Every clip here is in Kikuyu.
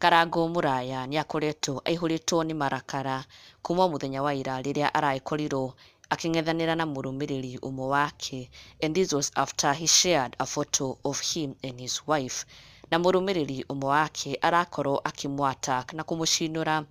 Karango Mũraya nĩakoretwo aihũrĩtwo nĩ marakara kuma mũthenya wa ira rĩrĩa aragĩkorirwo akĩng'ethanĩra na mũrũmĩrĩri ũmwe wake, and this was after he shared a photo of him and his wife. Na mũrũmĩrĩri ũmwe wake arakorwo akĩmũ attack na kũmũcinũra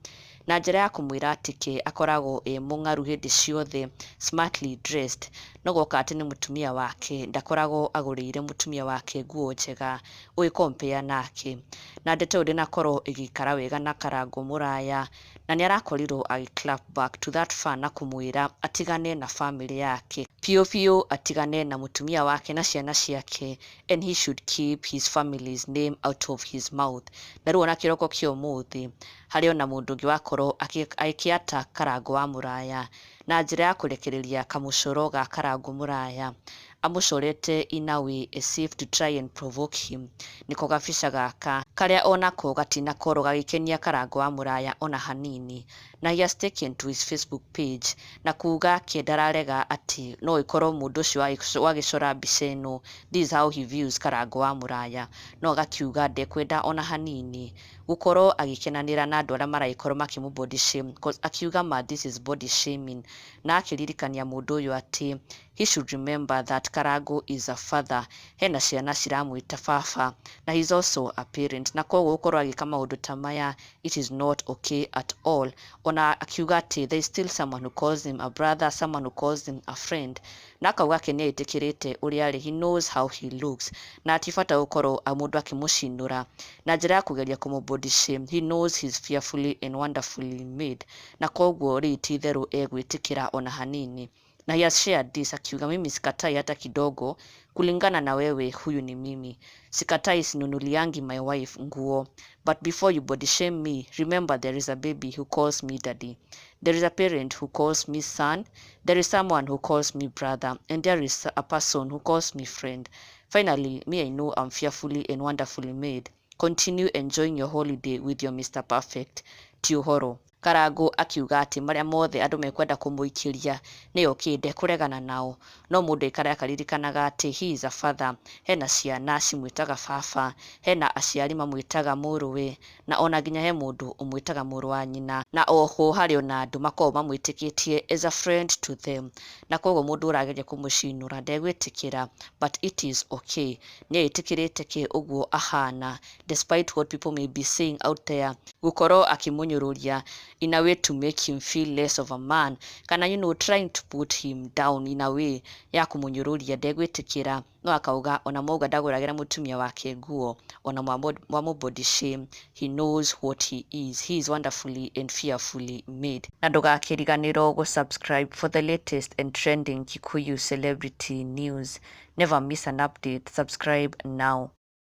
na njĩra ya kũmwĩra atĩ ke akoragwo e mũng'aru hĩndĩ ciothe, smartly dressed, no goka atĩ nĩ mũtumia wake ndakoragwo agũrĩire mũtumia wake nguo njega ũgĩ compare nake. Na ndeto ĩyo ndĩnakorwo ĩgĩikara wega na Karango Mũraya, na nĩ arakorirwo agĩ clap back to that fan na kũmwĩra atigane na famĩlĩ yake biũ biũ, atigane na mũtumia wake na ciana ciake, and he should keep his family's name out of his mouth. Na rĩu ona kĩroko kĩa ũmũthĩ harĩ ona mũndũ ũngĩ wakorwo agĩkĩata Karango wa Mũraya na njĩra ya kũrekereria kamũcoro ga Karango Mũraya amũcorete in a way as if to try and provoke him. Nĩko gabica gaka karĩa onako gatinakorwo gagĩkenia Karango wa Mũraya ona hanini, na he has taken to his Facebook page na kuga ke ndararega atĩ no ĩkorwo mũndũ ũcio wagĩcora mbica ĩno, this is how he views Karango wa Mũraya, no agakiuga ndekwenda ona hanini gũkorwo agĩkenanĩra na andũ arĩa maragĩkorwo makĩmũ body shame, 'cause akiuga ma this is body shaming. Na akĩririkania mũndũ ũyũ atĩ he should remember that Karango is a father, hena ciana ciramwĩta baba, na he is also a parent, na koguo gũkorwo agĩka maũndũ ta maya, it is not okay at all. Ona akiuga atĩ there is still someone who calls him a brother, someone who calls him a friend, na akauga ke nĩ etĩkĩrĩte ũrĩa arĩ, he knows how he looks, na ti bata gũkorwo mũndũ akĩmũcinũra na njĩra ya kũgeria kũmũ body shame. He knows he's fearfully and wonderfully made, na koguo rĩu ti itherũ egwĩtĩkĩra ona hanini. Na he has shared this akiuga, "Mimi sikatai hata kidogo, kulingana na wewe huyu ni mimi. Sikatai, sinunuliangi my wife nguo, but before you body shame me, remember there is a baby who calls me daddy, there is a parent who calls me son, there is someone who calls me brother, and there is a person who calls me friend. Finally, me, I know I'm fearfully and wonderfully made. Continue enjoying your holiday with your Mr Perfect." Ti ũhoro Karango akiuga atĩ marĩa mothe andũ mekwenda kũmũikĩria nĩyo kĩ ndekũregana nao, no mũndũ aikare akaririkanaga atĩ he is a father, hena ciana cimwĩtaga baba, hena aciari mamwĩtaga mũrũwe, na ona nginya he mũndũ ũmwĩtaga mũrũ wa nyina, na oho harĩ ona andũ makoragwo mamwĩtĩkĩtie as a friend to them, na koguo mũndũ ũrageria kũmũcinũra ndegwĩtĩkĩra. But it is okay, nĩ ĩtĩkĩrĩte kĩ ũguo ahana despite what people may be saying out there, gũkorwo akĩmũnyũrũria in a way to make him feel less of a man, kana trying to put him down in a way ya kũmũnyũrũria, ndegwĩtĩkĩra. No akauga ona mauga ndagũragĩra mũtumia wake nguo, ona mwamũ body shame, he knows what he is, he is wonderfully and fearfully made. Na ndũgakĩriganĩrwo gũ-subscribe for the latest and trending Kikuyu celebrity news. Never miss an update. Subscribe now.